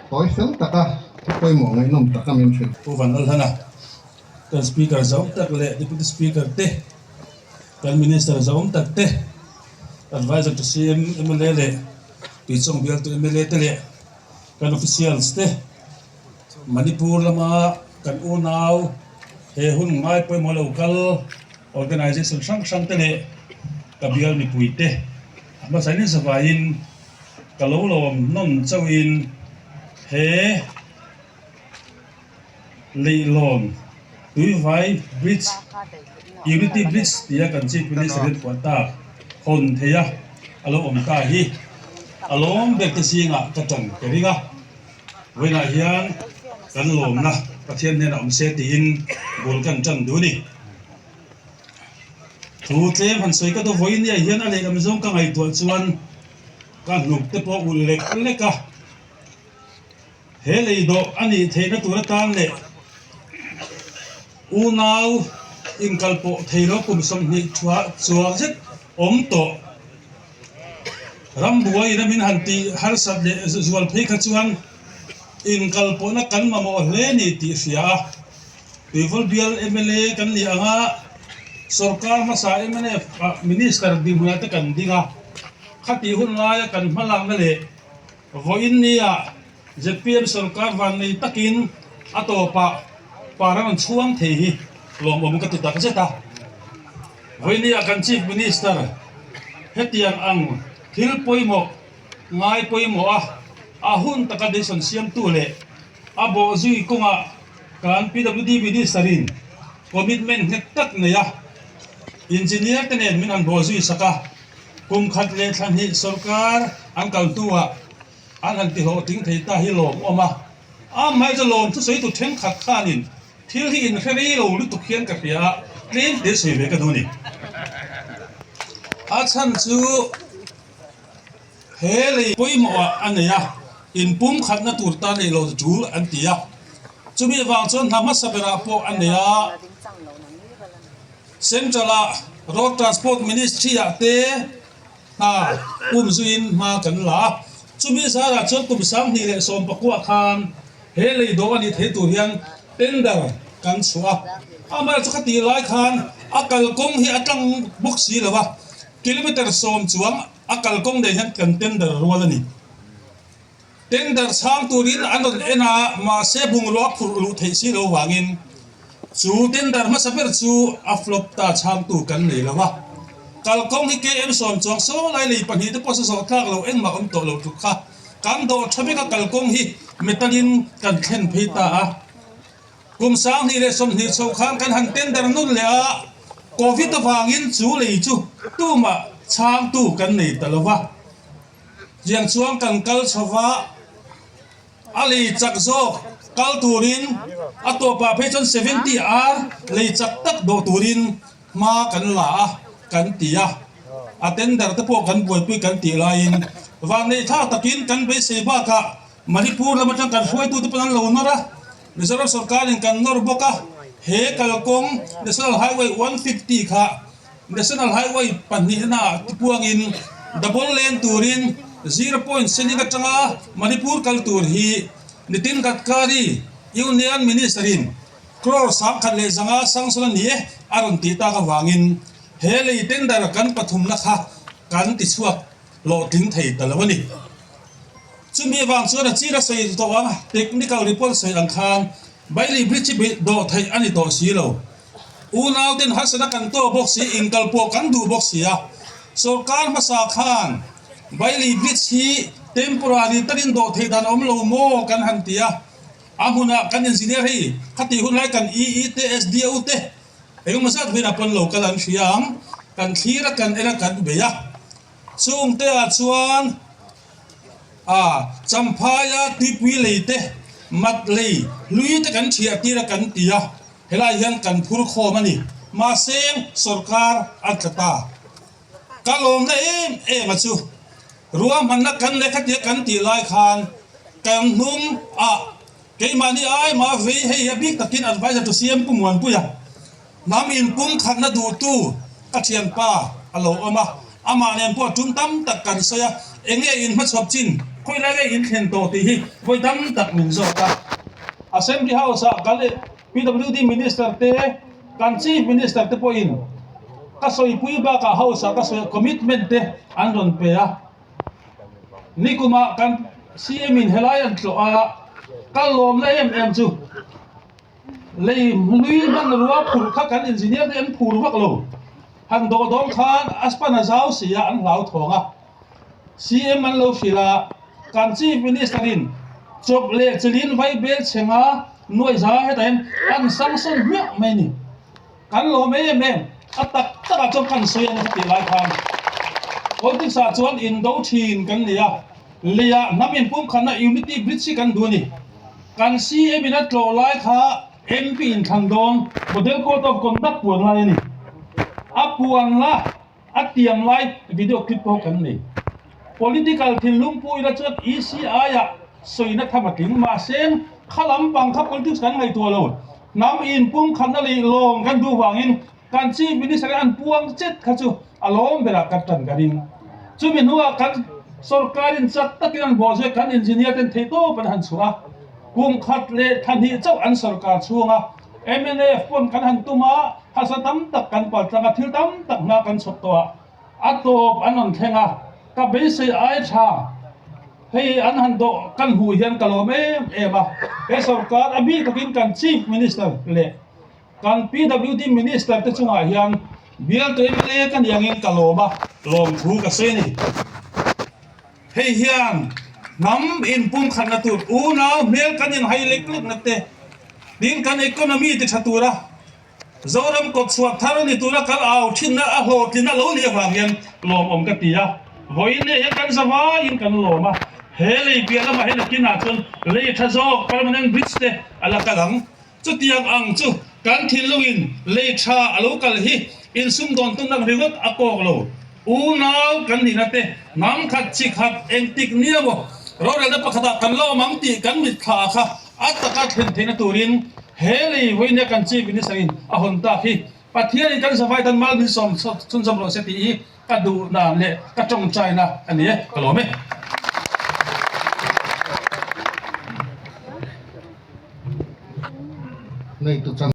Tawi fel taka thu pawimawh ngaihnawm taka min hrilh. Pu Van Lalhlana, kan Speaker zauh tak leh Deputy Speaker te, kan Minister zauh tak te, Adviser to CM, mla leh Tuichawng bialtu mla te leh kan officials te, Manipur lama kan unau he hun ngai pawimawh lo kal organisation hrang hrang te leh ka bial mipui te a hmasa in zavaiin ka lo lawm nawn chauhin he leihlawn Tuivai Bridge Unity Bridge tia kan Chief Minister in phuah tak hawn thei a a lo awm ta hi a lawm ber te zingah ka tan ka ring a. Vawiinah hian kan lawmna Pathian hnenah awm se tiin bul kan tan duh a ni. Thu tlem han sawi ka duh vawiin ah hian a lehlam zawng ka ngaihtuah chuan ka hnuk te pawh ulh lek lek a. He lei dawh a nih theihna tur atan leh unau inkalpawh thei lo kum 20 chuang zet awm tawh. Rambuai ina min han tih harsat leh zual phei kha chuan inkalpawhna kan mamawh hle ni tih hria a. Tuivawl bial mla kan nih anga sorkar hmasa mnf ah minister dinhmunah te kan ding a, khatih hun laia kan hmalakna leh vawiin nia zpm sorkar vannei takin a tawpah par a rawn chhuang thei hi lawmawm ka ti takzet a. Vawinia kan Chief Minister hetiang ang thil pawimawh ngai pawimawh a, a hun taka decision siamtu leh a bawhzui kawngah kan PWD Minister in commitment nghet tak nei a, Engineer te nen min han bawhzui sak a, kum khat leh thla hnih sorkar an kal hnuah an han tihlawhtling thei ta hi lawmawm a, amaherawhchu lawm thusawitu thenkhat khanin Thil hi inhre rei lo lutuk hian ka hria a, tlem te sawi ve ka duh a ni. A chhan chu he lei pawimawhah a nei a, inpumkhatna tur tan ei lo tul an ti a. Chumi avang chuan hna hmasa berah pawh a nei a, Central-ah Road Transport Ministry-ah te, Hna um zuiin hma kan la a, chumi zarah chuan kum 2019 khan he lei dawh a nih theih tur hian tender kan chhuah a, amaherawhchu kha tih lai khan a kalkawng hi a tlang bawk si lo a, kilometre 10 chuang a kalkawng nei hian kan tender rual a ni. Tender chhang turin an rawn en a, mahse bungrua phurh luh theih si lo vangin chu tender hmasa ber chu a flop ta chhangtu kan nei lo a. Kalkawng hi KM 10 chuang saw lai lei pahnih te pawh sa zawh tlak lo engmah awm tawh lo tluk kha kan dawh tha vek a kalkawng hi metal in kan thlen phei ta a. Kum 2020 chho khan kan han tender nun leh a, Covid avangin chu lei chu tumah chhangtu kan nei ta lo va. Tiang chuan kan kal chho va, a lei chak zawk kal turin a tawpah phei chuan 70 ar lei chak tak dawh turin hma kan la a kan ti a, a tender te pawh kan buaipui kan tih laiin vanneih thlak takin kan beisei bakah Manipur lam atang kan hruaitute pawn an lo nawr a, Mizoram sorkarin kan nawr bawk a, he kalkawng National Highway 150 kha National Highway pahnihna tipuangin double lane turin Zero Point Seling atanga Manipur kal tur hi Nitin Gadkari, Union Minister-in crore 1100 sanction a ni e a rawn tih tak avangin he lei tender kan pathumna kha kan tichhuak hlawhtling thei ta lo a ni. Chumi avang chuan a chira sawi tawh a, technical report sawi ang khan Bailey Bridge hi dawh theih a ni tawh si lo. Unau ten harsatna kan tawk bawk si, inkal pawh kan duh bawk si a. Sorkar hmasa khan Bailey Bridge hi temporary takin dawh theih dan a awm lo maw kan han ti a. A hmunah kan engineer hei khatih hun lai kan EE te, SDO te engemaw zat huinah pawn lo kal an hria ang. Kan thlir a, kan en a, kan bei a. Chungte ah chuan a Champhaia tuipui lei te, mat lei hlui te kan thiah tir a kan ti a. Helai hian kan phur khawm a ni. Mahse, sorkar a tla ta. Ka lawmna em em a chu. Ruahmanna kan leh khatia kan tih lai khan kan hnung ah keimahni ai mah vei hei a bik takin adviser to CM Pu Muanpuia hnam inpumkhatna duhtu ka thianpa a lo awm a. Amah nen pawh tum tam tak kan sawi a, enge in hmachhuap chin? Khawi lai nge in thlen tawh tih hi vawi tam tak min zawt a. Assembly House ah kan PWD Minister te, kan Chief Minister te pawhin ka sawipui bakah House ah ka sawi a commitment te an rawn pe a. Nikumah kan CM in helai an tlawh a, ka lawmna em em chu lei hlui hmanrua phurh kha kan engineer te an phur vak lo. Han dawh dawn khan a span a zau si a, an hlauthawng a. CM an lo hrilh a, kan Chief Minister in chawp leh chilin vai bel chhenga nuai za hetah hian an sanction hmiah mai a ni. Kan lawm em em, a tak takah chuan kan sawi a ni tih lai khan politics ah chuan indo thin kan ni a, leiah hnam inpumkhatna unity bridge hi kan duh a ni. Kan CM in a tlawh lai kha MP inthlan dawn model code of conduct puan lai a ni. A puan la. A tiam lai video clip pawh kan nei. Political thinlung pu ila chuan ECI ah sawina tham a tling. Mahse, kha lampang kha politics kan ngaihtuah lo. Hnam inpumkhatna leh lawm kan duh vangin kan Chief Minister in an puang chet kha chu a lawm berah kan tan ka ring. Chumi hnuah kan sorkarin chak takin an bawh zui kan engineer ten theihtawp an han chhuah a. Kum khat leh thla hnih chauh an sorkar chhunga mnf pawn kan han tum a, hasa tam tak kan pal tlang a, thil tam tak hma kan chhawp tawh a, a tawp an rawn thleng a, ka beisei ai tha hei an han dawh kan hmuh hian ka lawm em em a, he sorkar a bik takin kan Chief Minister leh kan PWD Minister te chungah hian bialtu mla ka ni angin ka lawm a, lawmthu ka sawi a ni. Hei hian hnam inpumkhatna tur unau hmel kan inhai lek lekna te, tin kan economy ti tha tura Zoram kawtchhuah thar ni tura kal au thinna a hlawhtlin a lo nih avang hian lawmawm ka ti a. Vawiin leh hian kan zavaiin kan lawm a, he lei piah lamah hian a kinah chuan lei tha zawk permanent bridge te a la kal ang. Chutiang ang chu kan thinlungin lei tha a lo kal hi insumdawn tumna ringawt a kawk lo. Unau kan nihna te hnam khat chi khat engtik nia maw rorelna pakhatah kan la awm ang tih kan mitthla kha a taka thlen theihna turin he lei vawinia kan Chief Minister in a hawn tak hi Pathianin kan zavai tan mal min sawm chhunzawm rawh se tih hi ka duh dan leh ka tawngtaina a ni e, ka lawm e. Nei tu chan.